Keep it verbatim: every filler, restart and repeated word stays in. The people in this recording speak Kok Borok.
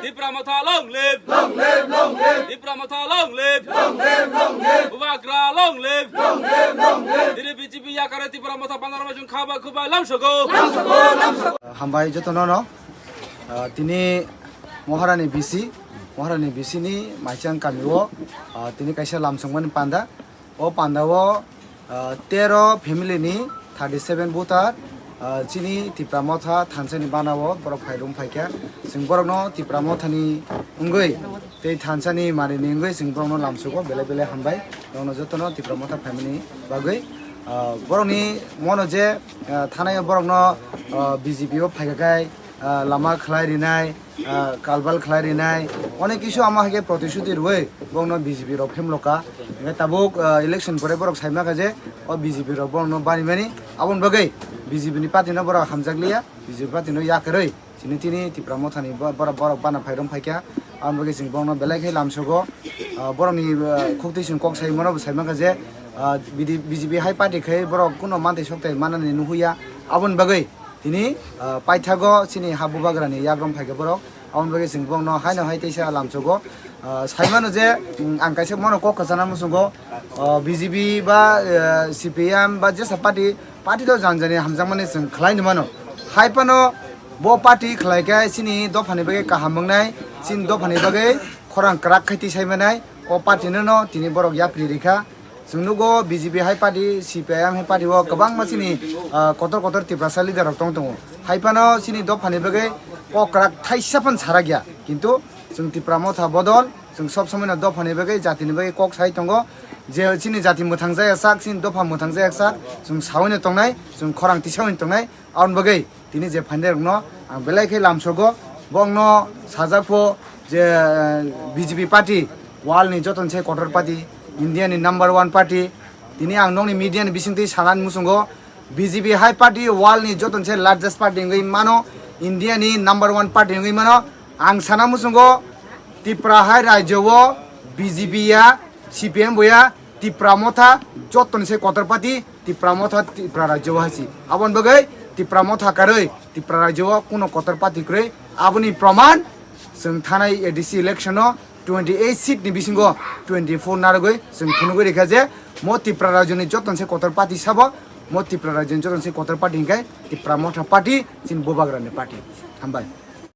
Tipra Motha long live! Long live, long live! Tipra Motha long live! Long live, long live! Bubagra long live! Long live, long live! Tini B J P yakare Tipra Motha panara majung khaba khuba lamsogo. Hambai jotono no. Ah, tini Moharani B C, Moharani B C ni Maichang kamio, ah, tini kaisa lamsongmani panda. O pandao, ah, tero family ni thirty seven voter, ah, chini Tipra Motha thansa ni banao borok phai rum phaikha. Chwng borokno Tipra Motha ni wngwi tei thansa ni mari ni wngwi chwng borokno lamsugo belai belai hambai. Borokno jotono Tipra Motha phaimani bagwi, ah, borokni mono je, ah, thanai borokno, ah, B J P o phaikha khai, ah, lama khlai rinai, ah, kalbal khlai rinai, onek kisu ama hai khe protishuti rwui bongno B J P rok phemloka. Hingke tabuk, ah, election pore borok saima kha je o B J P rok bongno bani mani, aboni bagwi B J P ni party no borok hamjakliya, B J P party no yakarwi chini tini Tipra Motha ni bo-, borok, borok bana phairom phaikha. Aboni bagwi chwng bongno belai khe lamsogo. Ah, borokni, ah, khukti chwng kok sai mano bo saima kha je, ah, B D, B J P hai party khai borok kuno mantwi soktai manani nuhuya. Aboni bagwi tini, ah, paithago chini ha bubagrani yakrom phaikha borok. Aboni bagwi chwng bongno haino hai teisa lamsogo. Ah, saimano je, mm, ang kaisa mono kok kwchana muchungo, ah, B J P ba, ah, C P I M ba jesa party, party to janjani hamjakmani chwng khlai ni mano. Hai phano bo party khlai khe chini dophani bagwi kaham wngnai, chini dophani bagwi khorang kwrak khai tisai manai, o party no no tini borok yapri rikha. Chwng nugo B J P hai party, C P I M hai party o kwbangma chini, ah, kotor kotor Tiprasa leader rok tong tongo. Hai phano chini dophani bagwi kok kwrak thaisa phan sarakya. Kintu chwng Tipra Motha bodol, chwng sob somoino dophani bagwi, jatini bagwi kok sai tongo. Je chini jati mwthang jaya sak, chini dopha mwthang jaya sak, chwng saui no tongnai, chwng khorang tisaui no tongnai. Aboni bagwi tini je phainairokno ang belai khe lamsogo, bongno sajak pho je, eh, B J P party, world ni joto ni se kotor party, India ni number one party. Tini ang nokni media ni bisingtwi sanani muchungo, B J P hai party world ni joto ni se largest party wngwi mano, India ni number one party wngwi mano. Ang sana muchungo, Tripura hai rajyo o B J P ya, C P M bo ya, Tipra Motha joto ni se kotor party, Tipra Motha Tripura rajyo o hai si. Aboni bagwi Tipra Motha karwi Tripura rajyo o kuno kotor party kwrwi. Aboni proman chwng thanai A D C election o twenty eight seat ni bisingo twenty four narwgwi chwng phunugwi rikha je mo Tripura rajyo ni joto ni se kotor party sabo, mo Tripura rajyo ni joto ni se kotor party hinkhe Tipra Motha party, chini bubagra ni party. Hambai.